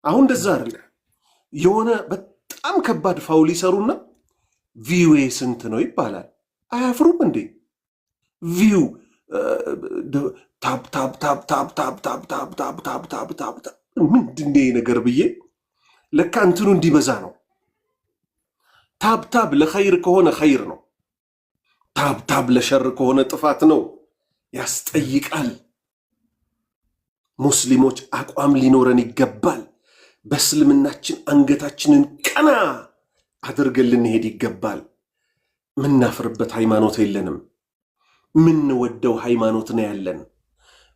አሁን እንደዛ አይደለም። የሆነ በጣም ከባድ foul ይሰሩና view ዌ ስንት ነው ይባላል። አያፍሩም እንዴ? View tap tap tap tap tap tap tap tap tap tap tap tap፣ ምንድን ነው ይሄ ነገር ብዬ፣ ለካ እንትኑ እንዲበዛ ነው። Tap tap ለኸይር ከሆነ ኸይር ነው። Tap tap ለሸር ከሆነ ጥፋት ነው፣ ያስጠይቃል። ሙስሊሞች አቋም ሊኖረን ይገባል። በእስልምናችን አንገታችንን ቀና አድርገን ልንሄድ ይገባል። ምናፍርበት ሃይማኖት የለንም። ምንወደው ሃይማኖት ነው ያለን።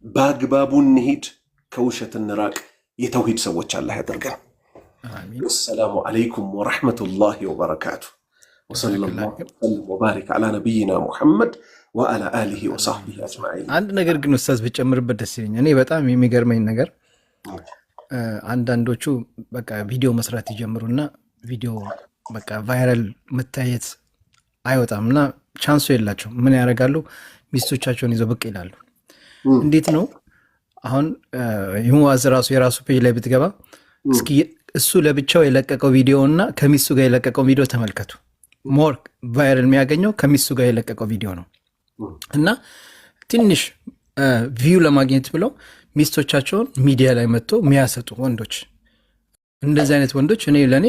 በአግባቡ እንሂድ፣ ከውሸት እንራቅ። የተውሂድ ሰዎች አላህ ያደርገን። አሚን። ወሰላሙ አለይኩም ወረሕመቱላሂ ወበረካቱ። ወሰለላሁ ጀዛከላህ ኸይር። ወሰለም ወባሪክ ዓላ ነቢይና ሙሐመድ ወዓላ አሊሂ ወሰሕቢሂ አጅማዒን። አንድ ነገር ግን ኡስታዝ ብጨምርበት ደስ ይለኛል። እኔ በጣም የሚገርመኝ ነገር አንዳንዶቹ በቃ ቪዲዮ መስራት ይጀምሩና ቪዲዮ በቃ viral መታየት አይወጣም እና chance ኡ የላቸው። ምን ያደርጋሉ? ሚስቶቻቸውን ይዘው ብቅ ይላሉ። እንዴት ነው አሁን ሙአዝ ራሱ የራሱ page ላይ ብትገባ እስኪ እሱ ለብቻው የለቀቀው ቪዲዮ እና ከሚስቱ ጋር የለቀቀው ቪዲዮ ተመልከቱ። More viral የሚያገኘው ከሚስቱ ጋር የለቀቀው ቪዲዮ ነው። እና ትንሽ view ለማግኘት ብለው ሚስቶቻቸውን ሚዲያ ላይ መጥቶ የሚያሰጡ ወንዶች፣ እንደዚህ አይነት ወንዶች እኔ ለእኔ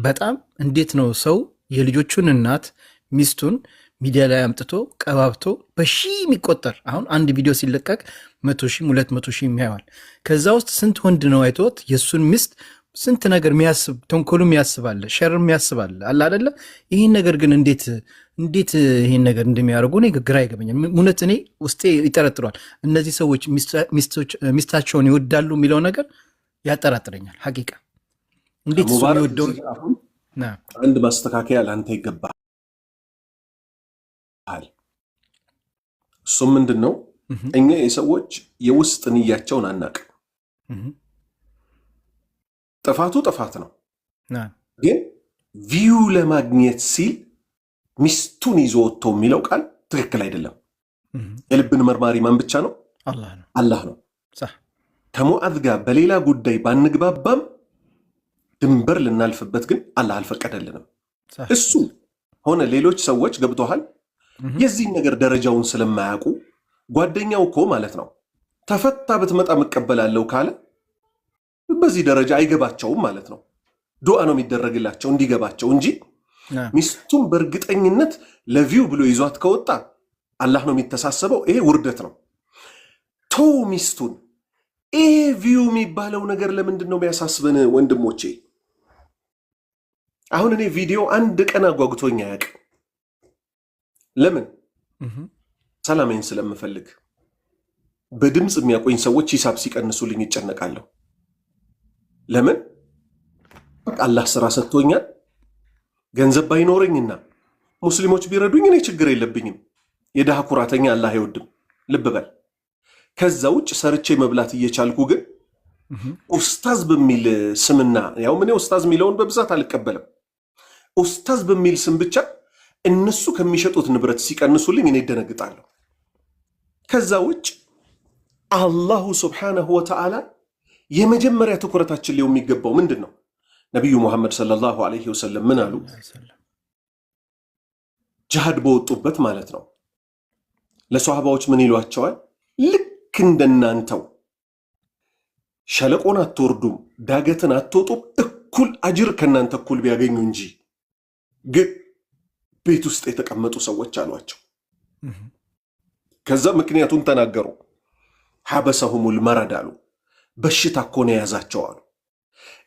በጣም፣ እንዴት ነው ሰው የልጆቹን እናት ሚስቱን ሚዲያ ላይ አምጥቶ ቀባብቶ በሺህ የሚቆጠር፣ አሁን አንድ ቪዲዮ ሲለቀቅ 100,000፣ 200,000 የሚያየዋል። ከዛ ውስጥ ስንት ወንድ ነው አይቶት የእሱን ሚስት ስንት ነገር የሚያስብ፣ ተንኮሉ የሚያስባለ፣ ሸር የሚያስባለ አለ አደለ? ይህን ነገር ግን እንዴት ይህን ነገር እንደሚያደርጉ እኔ ግራ ይገባኛል። እውነት እኔ ውስጤ ይጠረጥሯል። እነዚህ ሰዎች ሚስታቸውን ይወዳሉ የሚለው ነገር ያጠራጥረኛል። ሐቂቃ እንዴት እሱ ሙባረክ የሚወደውን እዚህ አሁን አንድ ማስተካከያ ለአንተ ይገባል። እሱም ምንድን ነው? እኛ የሰዎች የውስጥ ንያቸውን አናቅም። ጥፋቱ ጥፋት ነው፣ ግን view ለማግኘት ሲል ሚስቱን ይዞ ወጥቶ የሚለው ቃል ትክክል አይደለም። የልብን መርማሪ ማን ብቻ ነው? አላህ ነው። አላህ ነው። ከሙዓዝ ጋር በሌላ ጉዳይ ባንግባባም ድንበር ልናልፍበት ግን አላህ አልፈቀደልንም። እሱ ሆነ ሌሎች ሰዎች፣ ገብቶሃል፣ የዚህን ነገር ደረጃውን ስለማያውቁ፣ ጓደኛው እኮ ማለት ነው ተፈታ ብትመጣ እቀበላለሁ ካለ በዚህ ደረጃ አይገባቸውም ማለት ነው። ዱዓ ነው የሚደረግላቸው እንዲገባቸው እንጂ ሚስቱን በእርግጠኝነት ለ view ብሎ ይዟት ከወጣ አላህ ነው የሚተሳሰበው። ይሄ ውርደት ነው። ተው ሚስቱን። ይሄ view የሚባለው ነገር ለምንድን ነው የሚያሳስበን ወንድሞቼ? አሁን እኔ ቪዲዮ አንድ ቀን አጓጉቶኝ አያውቅም። ለምን? ሰላሜን ስለምፈልግ። በድምፅ የሚያውቁኝ ሰዎች ሂሳብ ሲቀንሱልኝ ይጨነቃለሁ። ለምን? በቃ አላህ ስራ ሰጥቶኛል። ገንዘብ ባይኖረኝና ሙስሊሞች ቢረዱኝ እኔ ችግር የለብኝም። የድሃ ኩራተኛ አላህ አይወድም። ልብ በል። ከዛ ውጭ ሰርቼ መብላት እየቻልኩ ግን ኡስታዝ በሚል ስምና፣ ያው እኔ ኡስታዝ የሚለውን በብዛት አልቀበልም። ኡስታዝ በሚል ስም ብቻ እነሱ ከሚሸጡት ንብረት ሲቀንሱልኝ እኔ እደነግጣለሁ። ከዛ ውጭ አላሁ ሱብሓነሁ ወተዓላ የመጀመሪያ ትኩረታችን ሊሆን የሚገባው ምንድን ነው? ነቢዩ ሙሐመድ ሰለላሁ ዐለይሂ ወሰለም ምን አሉ? ጅሃድ በወጡበት ማለት ነው። ለሰሃባዎች ምን ይሏቸዋል? ልክ እንደናንተው ሸለቆን አትወርዱም፣ ዳገትን አትወጡም፣ እኩል አጅር ከእናንተ እኩል ቢያገኙ እንጂ፣ ግን ቤት ውስጥ የተቀመጡ ሰዎች አሏቸው። ከዛ ምክንያቱን ተናገሩ። ሐበሰሁሙል መረድ አሉ። በሽታ እኮ ነው የያዛቸው አሉ።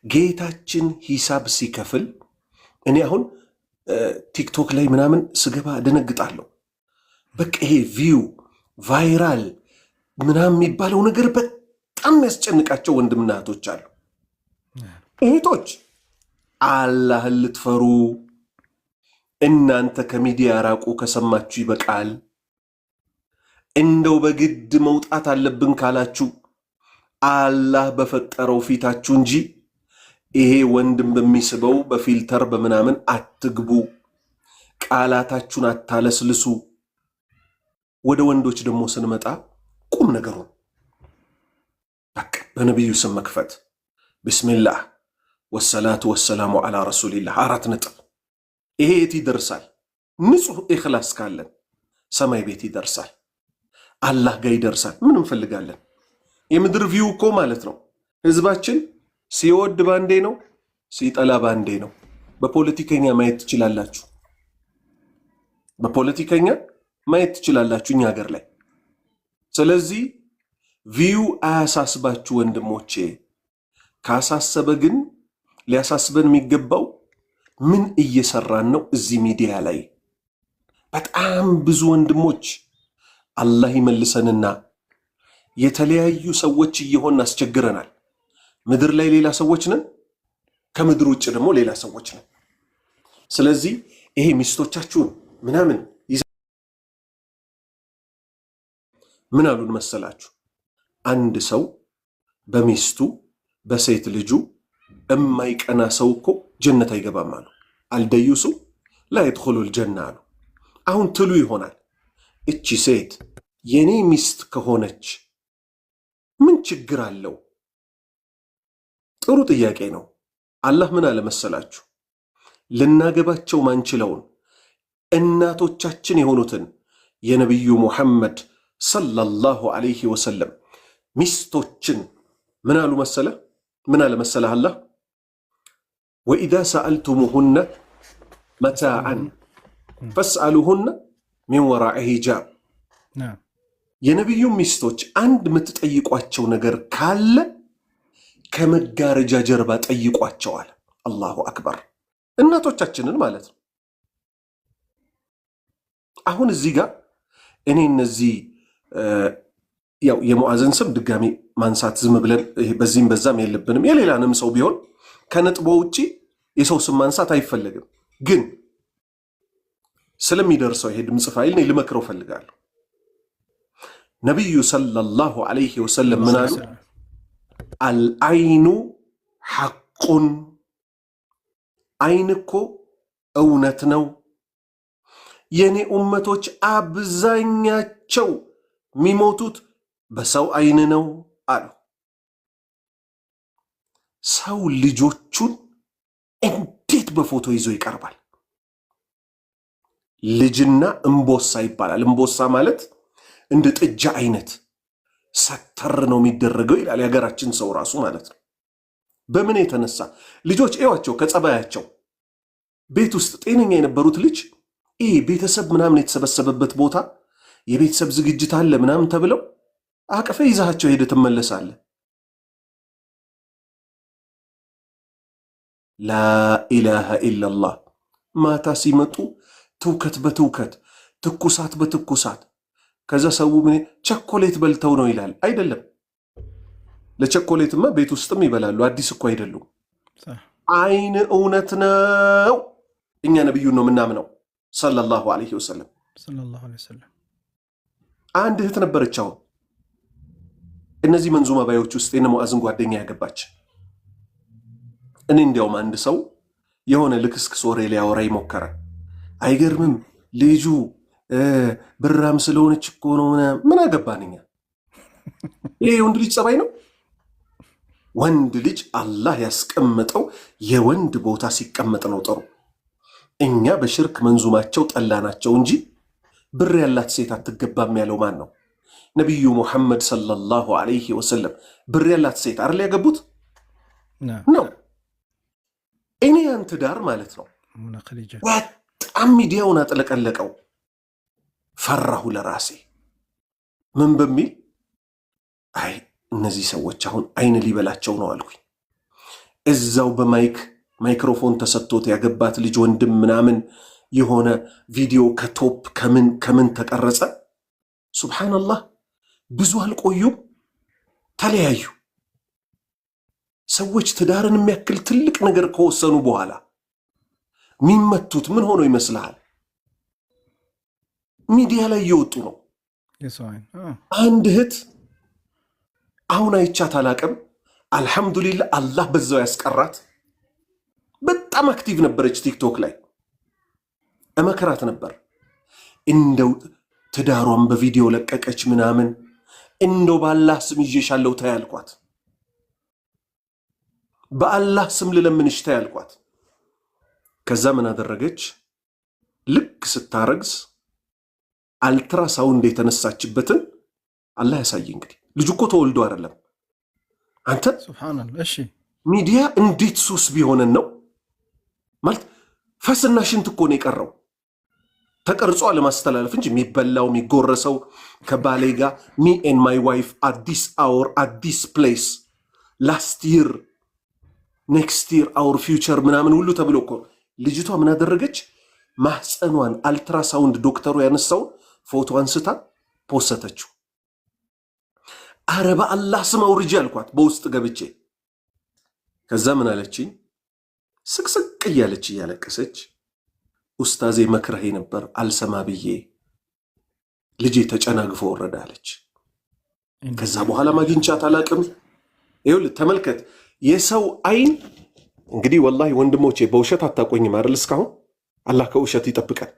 ጌታችን ሂሳብ ሲከፍል፣ እኔ አሁን ቲክቶክ ላይ ምናምን ስገባ ደነግጣለሁ። በቃ ይሄ view viral ምናምን የሚባለው ነገር በጣም የሚያስጨንቃቸው ወንድምና እህቶች አሉ። እህቶች፣ አላህን ልትፈሩ፣ እናንተ ከሚዲያ ራቁ፣ ከሰማችሁ ይበቃል። እንደው በግድ መውጣት አለብን ካላችሁ አላህ በፈጠረው ፊታችሁ እንጂ ይሄ ወንድም በሚስበው በ filter በምናምን አትግቡ። ቃላታችሁን አታለስልሱ። ወደ ወንዶች ደግሞ ስንመጣ ቁም ነገሩን በቃ በነቢዩ ስም መክፈት፣ ቢስሚላህ። والصلاة والسلام على رسول الله። 4 ነጥብ። ይሄ የት ይደርሳል? ንጹህ ኢኽላስ ካለን ሰማይ ቤት ይደርሳል፣ አላህ ጋር ይደርሳል። ምን እንፈልጋለን? የምድር view እኮ ማለት ነው ህዝባችን ሲወድ ባንዴ ነው፣ ሲጠላ ባንዴ ነው። በፖለቲከኛ ማየት ትችላላችሁ። በፖለቲከኛ ማየት ትችላላችሁ እኛ ሀገር ላይ። ስለዚህ view አያሳስባችሁ ወንድሞቼ። ካሳሰበ ግን ሊያሳስበን የሚገባው ምን እየሰራን ነው እዚህ ሚዲያ ላይ? በጣም ብዙ ወንድሞች አላህ ይመልሰንና የተለያዩ ሰዎች እየሆን አስቸግረናል። ምድር ላይ ሌላ ሰዎች ነን፣ ከምድር ውጭ ደግሞ ሌላ ሰዎች ነን። ስለዚህ ይሄ ሚስቶቻችሁን ምናምን ምን አሉን መሰላችሁ? አንድ ሰው በሚስቱ በሴት ልጁ እማይቀና ሰው እኮ ጀነት አይገባም አሉ። الديوث لا يدخل الجنة አሉ። አሁን ትሉ ይሆናል እቺ ሴት የኔ ሚስት ከሆነች ምን ችግር አለው? ጥሩ ጥያቄ ነው። አላህ ምን አለ መሰላችሁ? ልናገባቸው ማንችለውን እናቶቻችን የሆኑትን የነቢዩ ሙሐመድ صلى الله عليه وسلم ሚስቶችን ምን አሉ መሰለ? ምን አለ መሰለህ አላህ وإذا سألتموهن متاعا فاسألوهن من وراء حجاب። የነቢዩ ሚስቶች አንድ የምትጠይቋቸው ነገር ካለ ከመጋረጃ ጀርባ ጠይቋቸዋል። الله أكبر። እናቶቻችንን ማለት ነው። አሁን እዚህ ጋር እኔ እነዚህ ያው የሙዓዝን ስም ድጋሚ ማንሳት ዝም ብለን በዚህም በዛም የለብንም። የሌላንም ሰው ቢሆን ከነጥቦ ውጪ የሰው ስም ማንሳት አይፈለግም። ግን ስለሚደርሰው ይሄ ድምፅ ፋይል እኔ ልመክረው ፈልጋለሁ። ነቢዩ صلى الله عليه وسلم ምን አሉ? العين حق፣ አይን እኮ እውነት ነው። የእኔ ኡመቶች አብዛኛቸው የሚሞቱት በሰው አይን ነው አሉ። ሰው ልጆቹን እንዴት በፎቶ ይዞ ይቀርባል? ልጅና እምቦሳ ይባላል። እምቦሳ ማለት እንደ ጥጃ አይነት ሰተር ነው የሚደረገው ይላል የሀገራችን ሰው ራሱ ማለት ነው። በምን የተነሳ ልጆች እዋቸው ከጸባያቸው ቤት ውስጥ ጤነኛ የነበሩት ልጅ ይህ ቤተሰብ ምናምን የተሰበሰበበት ቦታ የቤተሰብ ዝግጅት አለ ምናምን ተብለው አቅፈ ይዛቸው ሄደ ትመለሳለህ። ላኢላሃ ኢላላህ። ማታ ሲመጡ ትውከት በትውከት ትኩሳት በትኩሳት፣ ከዛ ሰው ምን ቸኮሌት በልተው ነው ይላል። አይደለም፣ ለቸኮሌትማ ቤት ውስጥም ይበላሉ። አዲስ እኮ አይደሉም። አይን እውነት ነው። እኛ ነቢዩን ነው የምናምነው ሰለላሁ ዐለይሂ ወሰለም። አንድ እህት ነበረች። አሁን እነዚህ መንዙማ ባዮች ውስጥ የነ ሙዓዝን ጓደኛ ያገባች። እኔ እንዲያውም አንድ ሰው የሆነ ልክስክስ ወሬ ሊያወራ ይሞከረ። አይገርምም? ልጁ ብራም ስለሆነች እኮ ነው። ምን አገባን እኛ? ይሄ የወንድ ልጅ ጸባይ ነው። ወንድ ልጅ አላህ ያስቀመጠው የወንድ ቦታ ሲቀመጥ ነው ጥሩ። እኛ በሽርክ መንዙማቸው ጠላናቸው እንጂ ብር ያላት ሴት አትገባም ያለው ማን ነው? ነቢዩ ሙሐመድ صلى الله عليه وسلم ብር ያላት ሴት አይደል ያገቡት ነው። እኔ ያን ትዳር ማለት ነው በጣም ሚዲያውን አጥለቀለቀው። ፈራሁ ለራሴ ምን በሚል አይ እነዚህ ሰዎች አሁን አይን ሊበላቸው ነው አልኩኝ። እዛው በ mic ማይክሮፎን ተሰጥቶት ያገባት ልጅ ወንድም ምናምን የሆነ ቪዲዮ ከ top ከምን ከምን ተቀረጸ። سبحان الله ብዙ አልቆዩም፣ ተለያዩ። ሰዎች ትዳርን የሚያክል ትልቅ ነገር ከወሰኑ በኋላ የሚመቱት ምን ሆኖ ይመስልሃል? ሚዲያ ላይ እየወጡ ነው። አንድ እህት አሁን አይቻት አላቅም። الحمد لله አላህ በዛው ያስቀራት። በጣም active ነበረች ቲክቶክ ላይ እመክራት ነበር። እንደው ትዳሯን በቪዲዮ ለቀቀች ምናምን። እንደው ባላህ ስም ይዤሻለሁ ተይ አልኳት። በአላህ ስም ልለምንሽ ተይ አልኳት። ከዛ ምን አደረገች? ልክ ስታረግዝ አልትራሳውንድ የተነሳችበትን አላህ ያሳይ። እንግዲህ ልጁ እኮ ተወልዶ አይደለም አንተ። ሱብሃነላህ። እሺ። ሚዲያ እንዴት ሱስ ቢሆነን ነው ማለት፣ ፈስና ሽንት እኮ ነው የቀረው ተቀርጾ አለማስተላለፍ እንጂ የሚበላው የሚጎረሰው ከባሌ ጋር me and my wife at this hour, at this place, last year, next year, our future ምናምን ሁሉ ተብሎ እኮ። ልጅቷ ምን አደረገች? ማህፀኗን አልትራሳውንድ ዶክተሩ ያነሳውን ፎቶ አንስታ ፖሰተችው። አረ በአላህ ስም አውርጂ አልኳት በውስጥ ገብቼ። ከዛ ምን አለችኝ? ስቅስቅ እያለች እያለቀሰች ኡስታዜ መክረሄ ነበር አልሰማ ብዬ ልጄ ተጨናግፎ ወረደ አለች። ከዛ በኋላ ማግኝቻት አላቅም። ይኸውልህ ተመልከት፣ የሰው አይን እንግዲህ ወላሂ ወንድሞቼ በውሸት አታቆኝም አይደል? እስካሁን አላህ ከውሸት ይጠብቀን።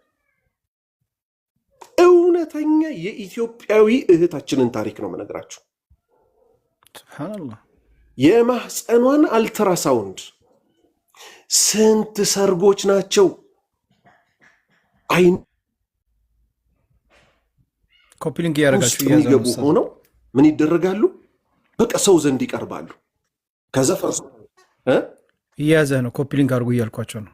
እውነተኛ የኢትዮጵያዊ እህታችንን ታሪክ ነው የምነግራችሁ። ሱብሃነላህ። የማህፀኗን አልትራሳውንድ፣ ስንት ሰርጎች ናቸው አይን copy link ውስጥ እያደረጋችሁ እያዘ ነው የሚገቡ ኡስታዝ። ሆነው ምን ይደረጋሉ? በቃ ሰው ዘንድ ይቀርባሉ። ከዛ ፈርሶ እ እየያዘ ነው። Copy link አድርጉ እያልኳቸው ነው።